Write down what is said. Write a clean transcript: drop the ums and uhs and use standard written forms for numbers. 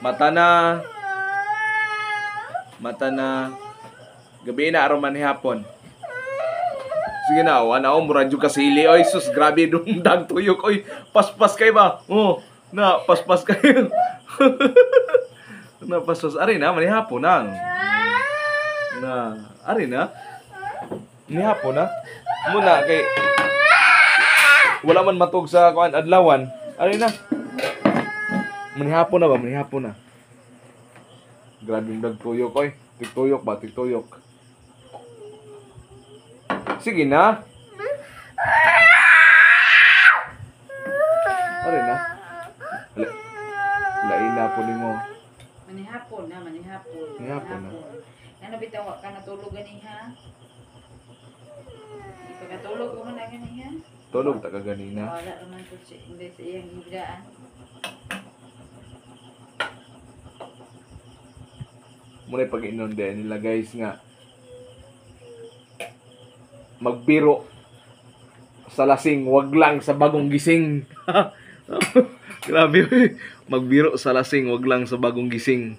Mata na. Mata na. Gabi na aron manihapon. Sige na, oh, ano, murag jud kasili. Oy, sus, grabe dumdag tuyok. Oy, paspas kay ba? Oh, na, paspas kayo. Na, paspas. Ari na, manihapon nang. Na, ari na. Manihapon na. Muna, kay wala man matug sa kuan adlawan. Ari na. Manihapon na ba? Manihapon na. Grabe yung dagtuyok, oy. Tigtuyok ba? Tigtuyok. Sige na. Ari na. Lain na po nimo. Manihapon na, manihapon. Manihapon na. Ano bitaw wa ka natulog gani ha? Di pa katulog ko man na gani ha? Tulog ta ka ganina. Wala naman ko si hindi sa iyang higdaan. Muna pag-inon din nila, guys, nga magbiro sa lasing, wag lang sa bagong gising. Grabe, uy. Magbiro sa lasing, wag lang sa bagong gising.